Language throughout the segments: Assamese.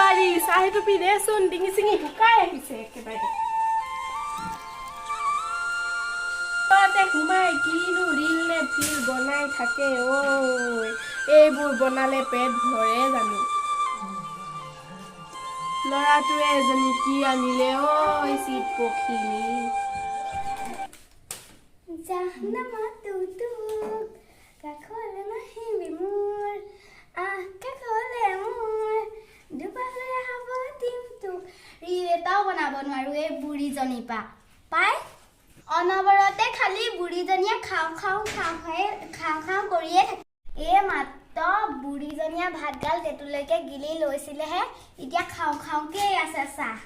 বোৱাৰী, চাহ এটুপি দেচোন, ডিঙি চিঙি শুকাই আহিছে একেবাৰে। ঘৰতে সোমাই কিনো ৰিল নে ফিল বনাই থাকে ঐ। এইবোৰ বনালে পেট ভৰে জানো? ল'ৰাটোৱে এজনী কি আনিলে ঐ, চিপ পখিলি। নামাতো তোক, কাষলে নাহিবি মোৰ, আহ কাষলে মোৰ, দুবাহুৰে সাৱটিম তোক। ৰিল এটাও বনাব নোৱাৰো এই বুঢ়ীজনীৰ পা পাই। অনবৰতে খালি বুঢ়ীজনীয়ে খাওঁ খাওঁ খাওঁ খাই খাওঁ খাওঁ কৰিয়ে থাকে। এই মাত্ৰ বুঢ়ীজনীয়ে ভাতগাল টেটুলৈকে গিলি লৈছিলেহে, এতিয়া খাওঁ খাওঁকেই আছে। চাহ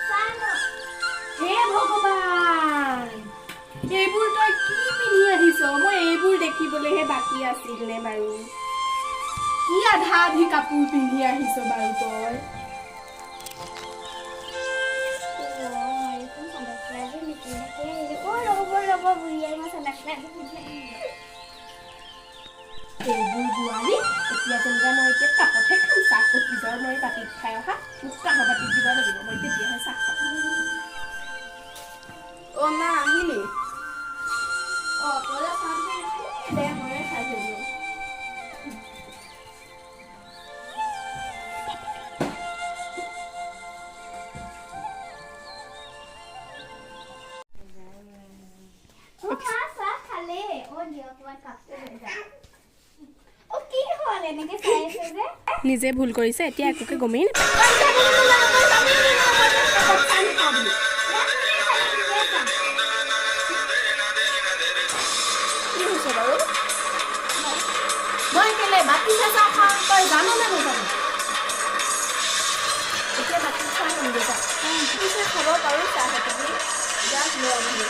চাহ লওক। হে ভগৱান, এইবোৰ তই কি পিন্ধি আহিছ? মই এইবোৰ দেখিবলৈহে বাকী আছিল নে বাৰু? কি আধা আধি কাপোৰ পিন্ধি আহিছ বাৰু তই? অ, ৰ'ব ৰ'ব বুঢ়ী আই, মই চাদৰ মেখেলাযোৰ পিন্ধি আহিলোঁ। এইবোৰ বোৱাৰী, এতিয়া যেনিবা মই এতিয়া কাপতহে খাম চাহ। অতীজৰ মই বাতিত খাই অহা, মোক কাঁহৰ বাতিত দিব লাগিব, মই তেতিয়াহে চাহ খাম। অ মা, আহিলি? অ, তই চাহ দে, ময়ে খাই থৈ দিওঁ। অ মা, চাহ খালে? অ দিয়ক, মই কাপটো লৈ যাওঁ। অ, কি হ'ল, এনেকে চাই আছে যে? নিজে ভুল কৰিছে, এতিয়া একোকে গমেই নাপায়। কি হৈছে বাৰু? মই কেলে বাতিতহে চাহ খাওঁ, তই জাননে নাজানো? এতিয়া বাতিত চাহ খামগৈ যা। পিছে খাব পাৰোঁ চাহ এটুপি, যা লৈ আনগৈ।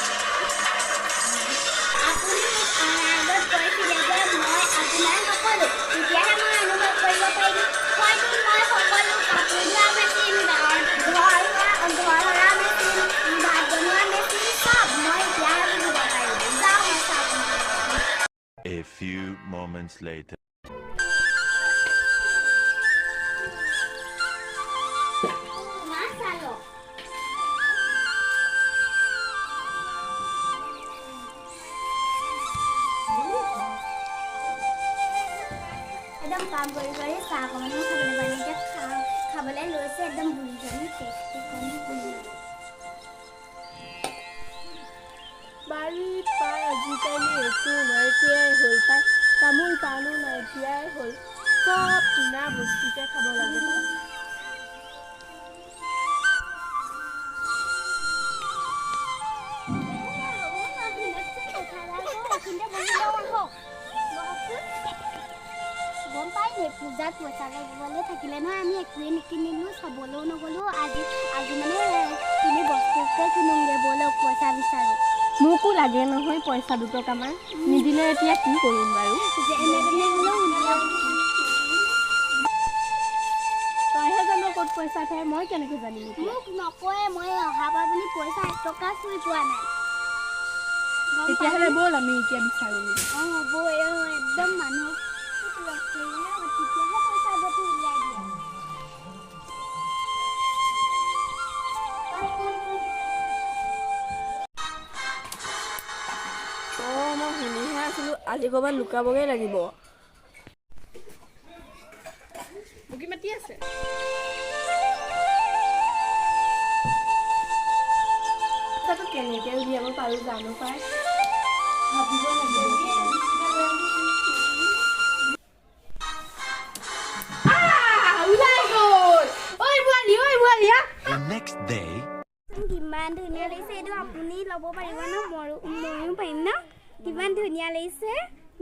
আপুনি মোক অনাৰ আগত কৈছিলে যে মই আপোনাৰ সকলো, তেতিয়াহে মই অনুভৱ কৰিব পাৰিম। হয়তো মই সকলো, কাপোৰ ধোৱা মেচিন, ঘৰ সৰা মেচিন, ভাত বনোৱা মেচিন, চব মই এতিয়াহে বুজিব পাৰিলোঁ। যাওঁ, মই চাহ বনাব। A few moments later. মা, চাহ লওক। একদম কাম কৰি কৰি চাহ অকণমানো খাবলৈ পোৱা নাই। এতিয়া খাবলৈ লৈছে একদম বুঢ়ীজনী পেটটো কণী কণী। বাৰীত পাই আজিকালি একো নাইকিয়াই হ'ল পাই, তামোল পাণো নাইকিয়াই হ'ল, চব কিনা বস্তুকে খাব লাগে পাই। গম পাই নে, পূজাত পইচা লাগিবলৈ থাকিলে নহয়, আমি একোৱে নিকিনিলোঁ, চাবলৈও নগ'লোঁ। আজি মানে কিনি বস্তুকে কিনোগৈ ব'লক, পইচা বিচাৰোঁ। মোকো লাগে নহয় পইচা 2 টকামান, নিদিলে এতিয়া কি কৰিম বাৰু? যেনে তেনে হ'লেও উলিয়াব। তইহে জান ক'ত পইচা থয়, মই কেনেকৈ জানিম এতিয়া? মোক নকয়ে, মই অহা পৰা বুলি পইচা 1 টকা চুই পোৱা নাই। গম তেতিয়াহ'লে পালি? ব'ল, আমি এতিয়া বিচাৰোঁগৈ। অঁ ব'ল, একদম মানুহক লগ কৰিলে তেতিয়াহে পইচা গতি উলিয়াই দিয়ে। অঁ, মই শুনিহে আছিলোঁ, আজি ক'ৰবাত লুকাবগৈ লাগিব। বগী মাতি আছে। পইচাটো কেনেকৈ উলিয়াব পাৰোঁ জানো পাই, ভাবিব লাগিব। আহ, ওলাই গ'ল! ঐ বোৱাৰী, ঐ বোৱাৰী, আহ। The next day. কিমান ধুনীয়া লাগিছে এইটো, আপুনি ল'ব পাৰিব ন? ময়ো পাৰিম ন? কিমান ধুনীয়া লাগিছে,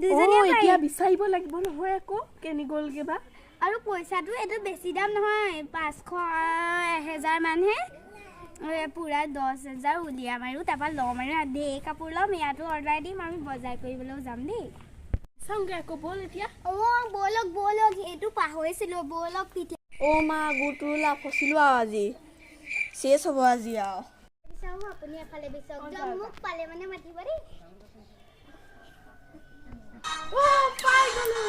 দুজনীয়ে অ, এতিয়া পাৰিম। বিচাৰিব লাগিব নহয় আকৌ, কেনি গ'লগে বা। আৰু পইচাটো এইটো বেছি দাম নহয়, 500 1000 মানহে। পূৰা 10,000 উলিয়াম আৰু তাৰপৰা ল'ম আৰু ঢেৰ কাপোৰ ল'ম, ইয়াতো অৰ্ডাৰ দিম। আমি বজাৰ কৰিবলৈও যাম দেই। চাওঁগে আকৌ, ব'ল এতিয়া। অঁ ব'লক ব'লক, এইটো পাহৰিছিলোঁ, ব'লক তেতিয়া। অ' মা, গোটোলা ফচিলোঁ আৰু, আজি চেচ হ'ব আজি আৰু। বিচাৰোঁ, আপুনি এফালে বিচাৰক। দিয়ক, মোক পালে মানে মাতিব দেই। অ, পাই গ'লো।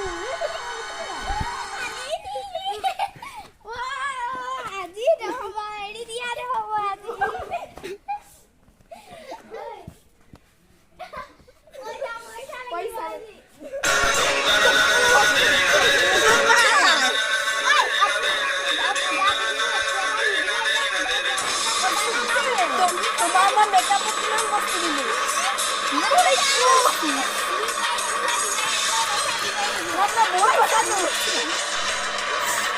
মই বহুত ফচালো।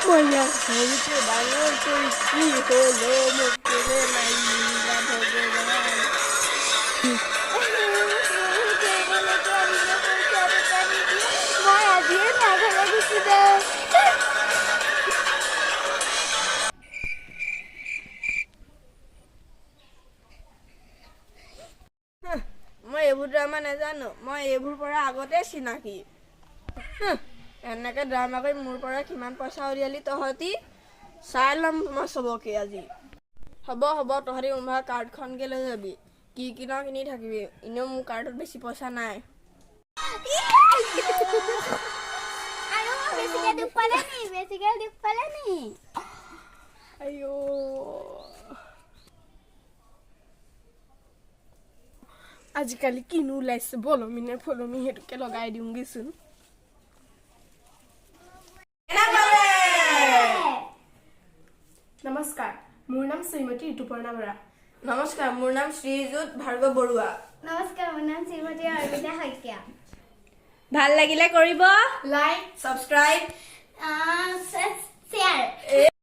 মই ইয়াক সৰুতে ডাঙৰ কৰি কি হ'ল, মোক কেলে মাৰিলা ভগৱান? কৰিবলৈ আনিলে পইচা টকা নিদিয়ে। মই আজিয়ে মাঘলৈ গুচি যাম। মই এইবোৰ ড্ৰামা নাজানো। মই এইবোৰ পৰা আগতে চিনাকি। এনেকে ড্ৰামা কৰি মোৰ পৰা কিমান পইচা উলিয়ালি তহঁতি, চাই ল'ম মই চবকে আজি। হ'ব হ'ব, তহঁতি মোৰ ভাগৰ কাৰ্ডখনকে লৈ যাবি। কি কিন কিনি থাকিবি, এনেও মোৰ কাৰ্ডত বেছি পইচা নাই। আৰু বেছিকে দুখ পালে নি? বেছিকে দুখ পালে নি? আইঅ, আজিকালি কিনো ওলাইছে, বলমি নে ফলমি, সেইটোকে লগাই দিওঁগেচোন। নমস্কাৰ, মোৰ নাম শ্ৰীমতী ঋতুপৰ্ণা বৰা। নমস্কাৰ, মোৰ নাম শ্ৰীযুত ভাৰ্গৱ বৰুৱা। নমস্কাৰ, মোৰ নাম শ্ৰীমতী অৰ্পিতা শইকীয়া। ভাল লাগিলে কৰিব লাইক, ছাবস্ক্ৰাইব, শ্বেয়াৰ।